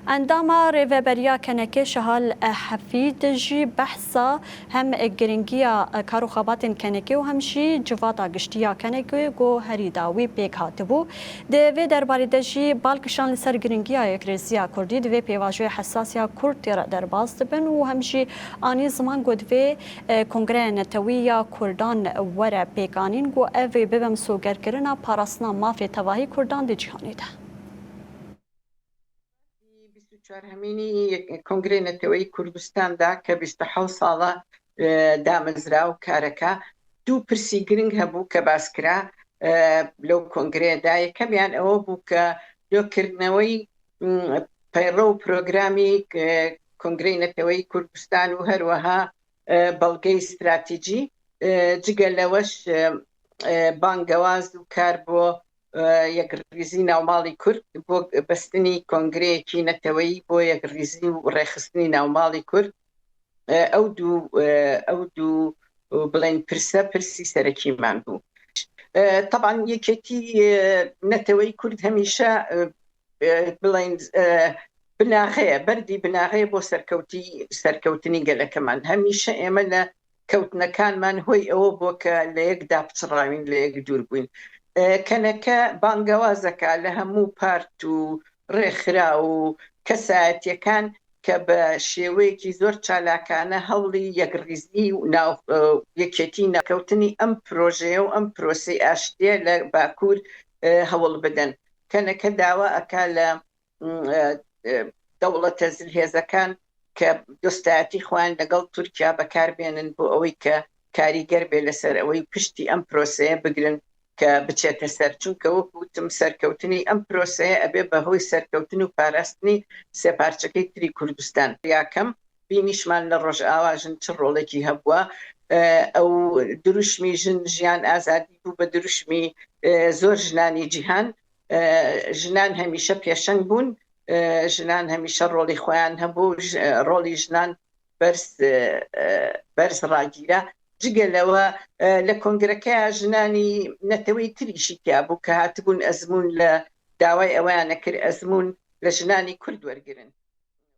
Endama Rêveberiya KNK'ê Şehal Hefîd jî behsa hem giringiya kar û xebatên KNK'ê û hem jî civata giştî ya KNK'ê ku herî dawî pêk hatibû. Di vê derbarê de jî bal kişand li ser giringiya yekrêziya Kurdî di vê pêvajoya hesas ya Kurd tê re derbas dibin û hem jî anî ziman ku divê Kongreya Netewî ya Kurdan were pêkanîn ku ev ê bibe misogerkirina parastina mafê tevahî Kurdan di cîhanê de. 24 hemînî Kongreyê Neteweyî Kurdistan da کە 27 ساڵە دامەزرا و کارەکە دوو پرسی گرنگ هەبوو کە باس کرا لەو کۆنگرەیەدا یەکەمیان ئەوە بوو کە لۆکردنەوەی پەیڕە و پرۆگرامی کۆنگرەی نەتەوەی کوردستان و هەروەها بەڵگەی ستراتیجی جگە لەوەش بانگەواز و کار بۆ یەکڕیزی ناوماڵی کورد بۆ بەستنی کۆنگرەیەکی نەتەوەیی بۆ یەکڕیزی و ڕێکخستنی ناوماڵی کورد ئەو دوو ئەو دوو بڵێن پرسە پرسی سەرەکیمان بوو. تەبعەن یەکێتی نەتەوەی کورد هەمیشە بڵێن بناغەیە بەردی بناغەیە بۆ سەرکەوتی سەرکەوتنی گەلەکەمان هەمیشە ئێمە لە کەوتنەکانمان هۆی ئەوە بووە کە لە یەک داپچڕاوین لە یەک دوور بووین کەنەکە بانگەوازەکە لە هەموو پارت و ڕێکخرا و کەسایەتیەکان کە بە شێوەیەکی زۆر چالاکانە هەوڵی یەکڕیزی و ناو یەکێتی ناکەوتنی ئەم پرۆژەیە و ئەم پرۆسەی ئاشتیە لە باکوور هەوڵ بدەن کەنەکە داوا ئەکا لە دەوڵەتە زلهێزەکان کە دۆستایەتی خۆیان لەگەڵ تورکیا بەکاربێنن بۆ ئەوەی کە کاریگەر بێ لەسەر ئەوەی پشتی ئەم پرۆسەیە بگرن کە بچێتە سەر چونکە وەکو وتم سەرکەوتنی ئەم پرۆسەیە ئەبێ بە هۆی سەرکەوتن و پاراستنی سێ پارچەکەی تری کوردستان یاکەم بینیشمان لە ڕۆژئاوا ژن چ ڕۆڵێکی هەبووە ئەو دروشمی ژن ژیان ئازادی بوو بە دروشمی زۆر ژنانی جیهان ژنان هەمیشە پێشەنگ بوون، ژنان هەمیشە ڕۆڵی خۆیان هەبوو، ڕۆڵی ژنان بەرز بەرز ڕاگیرا. جگە لەوە لە کۆنگرەکەیا ژنانی نەتەوەی تریشی تیا بوو کە هاتبوون ئەزموون لە داوای ئەوەیان ئەکرد ئەزموون لە ژنانی کورد وەرگرن.